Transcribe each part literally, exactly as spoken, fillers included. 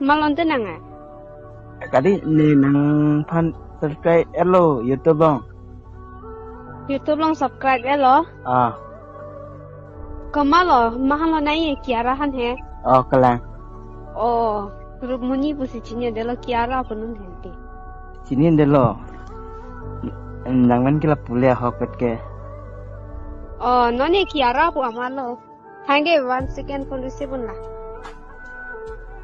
Malon te nang eh. Kali ne nangphan subscribe etlo YouTube along. YouTube along subscribe etlo. Ah. Komatlo, mahan lo nai Kiara han he. Oh, kalang. Oh, Rupmoni pusi chinidetlo Kiara pu non henti. Chinidetlo. Nangmen ke lapu le ahokpet ke. Oh, non ne Kiara pu amatlo. Hangke one second phone receive un lang.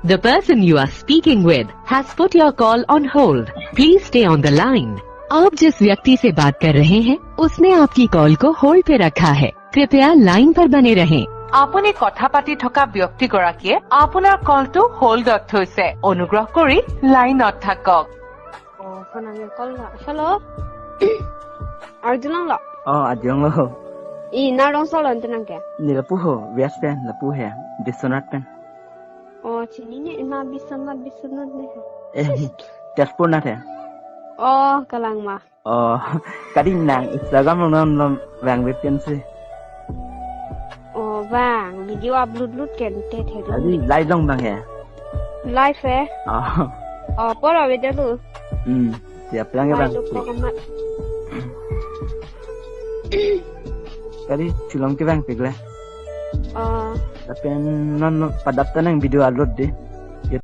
The person you are speaking with has put your call on hold. Please stay on the line. आप जिस व्यक्ति से बात कर रहे हैं, उसने आपकी कॉल को होल्ड पे रखा है। कृपया लाइन पर बने रहें। আপুনি কথা পাতি থকা ব্যক্তিগৰাকীয়ে আপোনাৰ কলটো হোল্ডত থৈছে। অনুগ্ৰহ কৰি লাইনত থাকক। Oh, phone ang call na. Hello? Arjulong lo? Oh, Arjulong lo. I, na rong solon tenang ke? Ne lapu ho, West pen, lapu he, Biswanath pen. Oh, chinine ma Biswanath, Biswanath ne he. Eh, Tezpur Nath he. Oh, kalang ma. Oh, kali nang Instagram along non non vangve pensi. Oh, vang, video upload lut ke te the. Kali live along vang he. Live eh? Oh. Oh, por avedetlo. Hmm, siap lang ya bang. Live along amat. Kali chulong ke vangpik le. Oh. Lapen non non padap ta nang video upload de.